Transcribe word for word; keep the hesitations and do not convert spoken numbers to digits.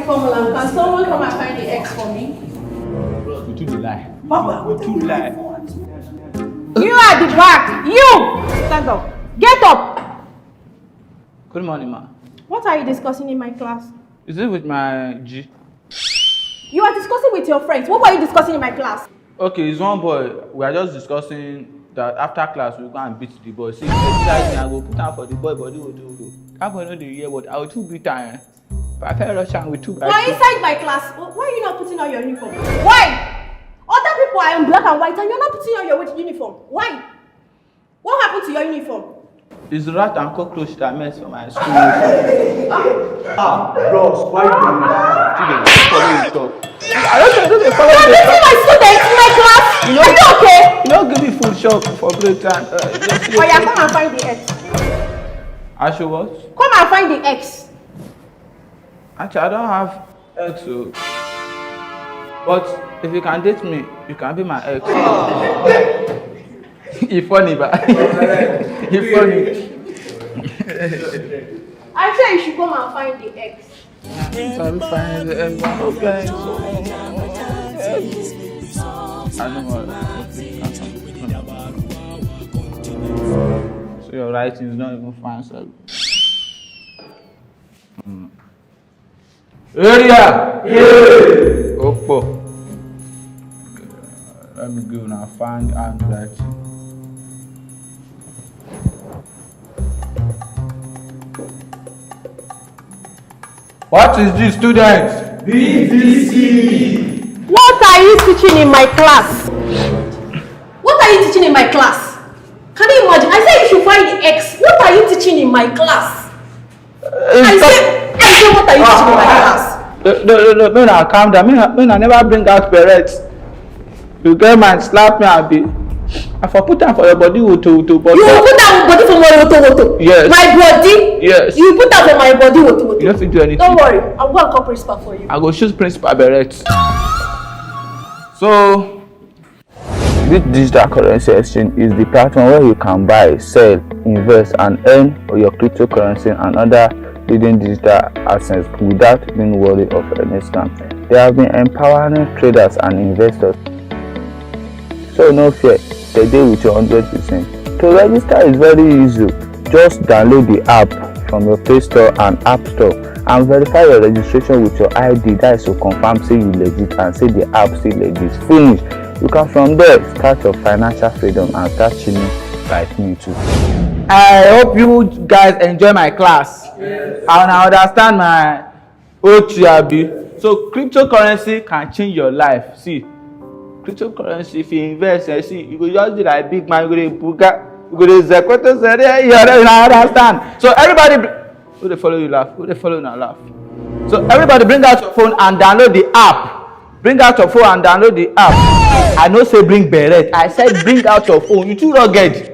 Formula. Can someone come and find the X for me? You too dey lie. Papa, You too lie. You at the back. You! Stand up. Get up. Good morning, ma. What are you discussing in my class? Is it with my G? You are discussing with your friends. What were you discussing in my class? Okay, it's one boy. We are just discussing that after class we go and beat the boy. See, if you like me, I go put am for the boy body. Odo, odo. That boy no dey hear what I will too beat am. Eh? If I fit rush am with two by You are two. Inside my class. Why are you not putting on your uniform? Why? Other people are in black and white and you're not putting on your uniform. Why? What happened to your uniform? It's rat and cockroach that mess for my school. Ah, bros, why you doing that? Students, follow you talk. I don't know, don't dey follow You're me. beating my students in my class. Are you okay? You don't give me food shop for break time. Uh, just Oh yeah, come and find the X. I should what? Come and find the X. Actually, I don't have ex, so. But if you can date me, you can be my ex. He funny, but he funny. I say you should come and find the X. If I find the ex, I'm okay. I don't want. So your writing is not even fine, so. Area! Opo. Let me go now find handwriting. What is this, students? B T C. What are you teaching in my class? What are you teaching in my class? Can you imagine? I said you should find the X. What are you teaching in my class? I said, I said, what are you teaching in my class? No, no, no, no, no, no, calm down. Me, me, I never bring out beret. You get mind, slap me, abi. I for put am for your body, woto, woto, but You will put down body for more woto woto. Yes. My body. Yes. You put down for my body woto woto. You don't fit do anything. Don't worry, I'll go and call principal for you. I go choose principal beret. So, this digital currency exchange is the platform where you can buy, sell, invest, and earn your cryptocurrency and other leading digital assets without being worried of any scam. They have been empowering traders and investors. So no fear, they dey with you hundred percent. To register is very easy. Just download the app from your Play Store and App Store and verify your registration with your I D. That is to confirm say you legit and say the app still legit. Finish. You can from there start your financial freedom and start chilling like me too. I hope you guys enjoy my class. And I understand my O T, abi. So cryptocurrency can change your life. See, cryptocurrency, if you invest, eh, see, you go just be like big man, you go dey buga, you go dey zekoto zere, you understand? So everybody, br- who dey follow you laugh? Who dey follow una laugh? So everybody bring out your phone and download the app. Bring out your phone and download the app. I no say bring beret. I said bring out your phone. You too rugged.